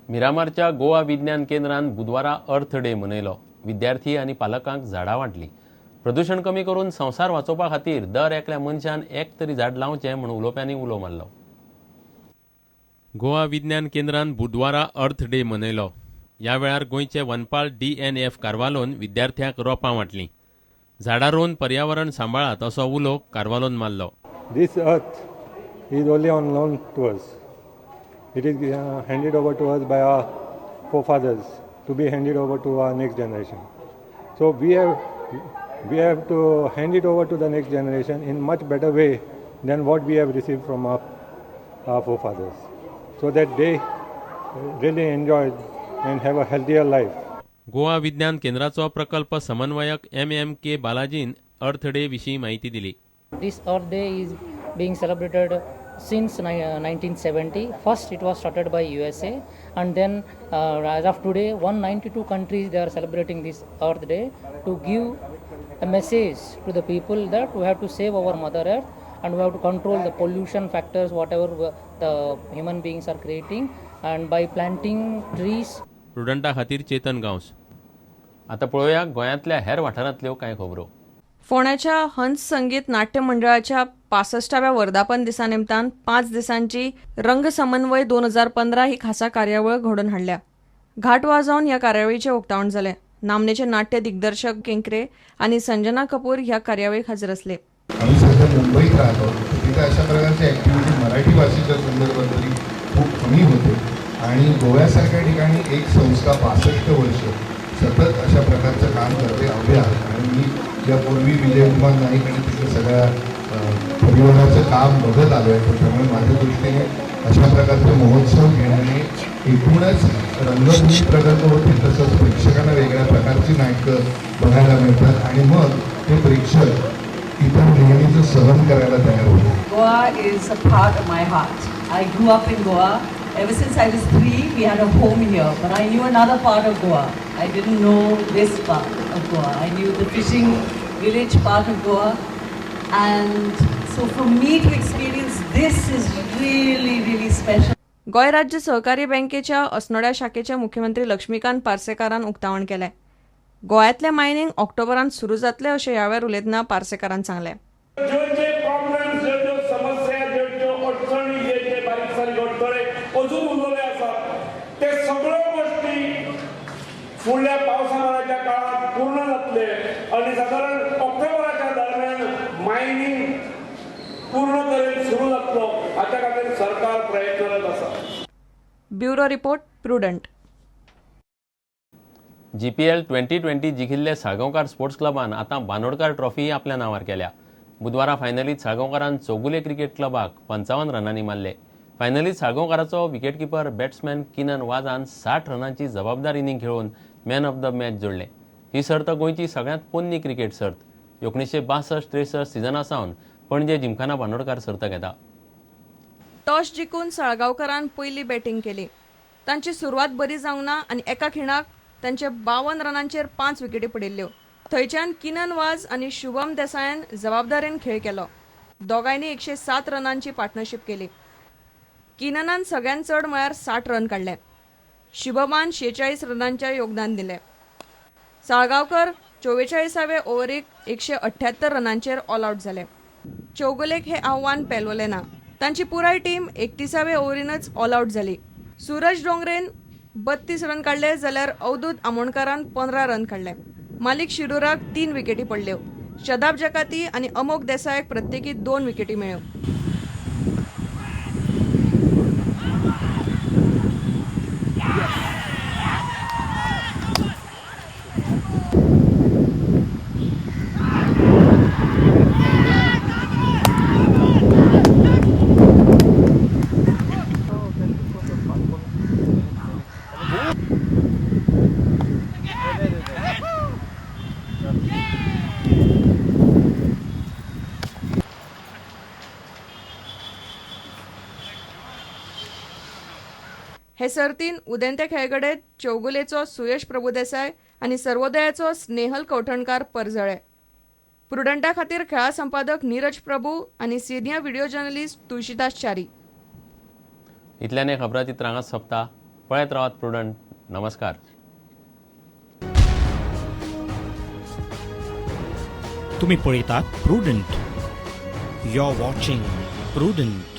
मिरामारच्या गोवा विज्ञान केंद्रान बुधवारा अर्थ डे मनयलो. विद्यार्थी आनी पालकांक झाडां वांटली. प्रदूशण कमी करून संवसार वाचोवपा खातीर दर एकल्या मनशान एक तरी झाड लावचें म्हूण उलोवप्यांनी उलो मारलो. गोवा विज्ञान केंद्रान बुधवारा अर्थ डे मनयलो. ह्या वेळार गोंयचे वनपाल DNF कार्वालोन विद्यार्थ्यांक रोपां वांटलीं. झाडां रोवन पर्यावरण सांबाळात असो उलो कार्वालोन मारलो. This earth is only on loan to us. It is handed over to us by our forefathers to be handed over to our next generation. So we have to hand it over to the next generation in much better way than what we have received from our forefathers, so that they really enjoy and have a healthier life. Goa विज्ञान केंद्राचो प्रकल्प समन्वयक MMK बालाजीन अर्थ day विशीं म्हायती दिली. This Earth Day is being celebrated since 1970. First it was started by USA, and then as of today 192 countries they are celebrating this Earth Day to give a message to the people that we have to save our Mother Earth and we have to control the pollution factors whatever the human beings are creating, and by planting trees. प्रुडंटा खातीर चेतन गांवस. आतां पळोवया गोंयांतल्या हेर वाठारांतल्यो कांय खबरो. फोंड्याच्या हंस संगीत नाट्य मंडळाच्या 65व्या वर्धापन दिसा निमतान 5 दिसांची रंग समन्वय 2015 ही खासा कार्यावळ घडोवन हाडल्या. घाट वाजोवन ह्या कार्यावळीचें उक्तावण जालें. नामनेचे नाट्य दिग्दर्शक केंकरे आनी संजना कपूर ह्या कार्यावळीक हजर आसले. आम्ही सध्या मुंबईत राहतो, तिथे अशा प्रकारची ॲक्टिव्हिटी मराठी भाषेच्या संदर्भात तरी खूप कमी होते आणि गोव्यासारख्या ठिकाणी एक संस्था 65 वर्ष सतत अशा प्रकारचं काम करते अव्या. आणि मी यापूर्वी विजयकुमार नाईक आणि तिथे सगळ्या परिवाराचं काम बघत आलो आहे, त्यामुळे माझ्या दृष्टीने अशा प्रकारचे महोत्सव घेण्याने एकूणच रंगभूमी प्रगल्भ होते, तसंच प्रेक्षकांना वेगळ्या प्रकारची नाटकं बघायला मिळतात आणि मग ते प्रेक्षक इतर नेहमीचं सहन करायला तयार होतात. Goa is a part of my heart. I grew up in Goa. Ever since I was 3, we had a home here, but I knew another part of Goa. I didn't know this part of Goa. I knew the fishing village part of Goa. And so for me to experience this is really, really special. Goa राज्य सहकारी बँकेच्या अस्नोड्या शाखेचे मुख्यमंत्री लक्ष्मीकांत पार्सेकारान उक्तावण केलें. गोंयांतलें mining ऑक्टोबरान सुरू जातलें अशें ह्या वेळार उलयतना पार्सेकारान सांगलें. फुडल्या पावसाळ्याच्या काळात पूर्ण जातले आणि साधारण ऑक्टोबराच्या दरम्यान मायनिंग पूर्ण तरेन सुरू जातलो हाच्या खातीर सरकार प्रयत्नरत आसा. Bureau report, Prudent. GPL 2020 जिखिल्ले साळगांवकार स्पोर्ट्स क्लबान आतां बांदोडकार ट्रॉफी आपल्या नांवार केल्या. बुधवारा फायनलीत साळगांवकारान चौगुले क्रिकेट क्लबाक 55 रनांनी मारले. फायनलीत साळगांवकाराचो विकेटकिपर बॅट्समॅन किनन वाजान 60 रनांची जबाबदार इनिंग खेळोवन मॅन ऑफ the match जोडले. ही सर्त गोंयची सगळ्यांत पोन्नी क्रिकेट सर्त. 1962-63 सिजना सावन पणजे जिमखाना बांदोडकार सर्त घेता. टॉस जिखून साळगांवकारान पयली बॅटींग केली. तांची सुरवात बरी जावंक ना आनी एका खिणाक तांचे 52 रनांचेर 5 विकेटी पडिल्ल्यो. थंयच्यान किनन वाज आनी शुभम देसायान जबाबदारेन खेळ केलो. दोगांयनी 107 रनांची पार्टनरशीप केली. किननान सगळ्यांत चड म्हळ्यार 60 रन काडले. शुभमान 46 रनांचें योगदान दिलें. साळगांवकर 44व्या ओव्हरीक 178 रनांचेर ऑल आउट जाले. चौगुलेक हें आव्हान पेलवलें ना. तांची पुराय टीम 31व्या ओव्हरीनच ऑल आउट जाली. सूरज डोंगरेन 32 रन काडले जाल्यार अवधूत आमोणकारान 15 रन काडले. मालिक शिरूराक 3 विकेटी पडल्यो. शदाब जकाती आनी अमोक देसायाक प्रत्येकी 2 विकेटी मेळ्ळ्यो. हे सर्तीन उदेंते खेळगडे चौगुलेचो सुयश प्रभुदेसाय आनी सर्वोदयाचो स्नेहल कवठणकार परजळे. प्रुडंटा खातीर खेळा संपादक नीरज प्रभू आनी senior video journalist Tulsidas Chari. इतल्यान खबरां चित्रां हांगाच सोंपता. पळयत रावात प्रुडंट. नमस्कार. तुम्ही पळयतात Prudent. You are watching Prudent.